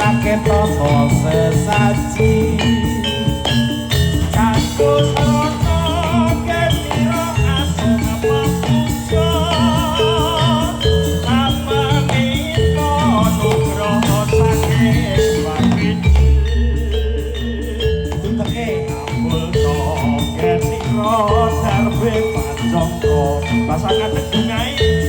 Aturake tata sesaji. Kanggo sarana ketira asung papuja. Samanita nugraha saking Wahyu. Tuteke Abul ketira darbe pajangka. Basa kadek dungai.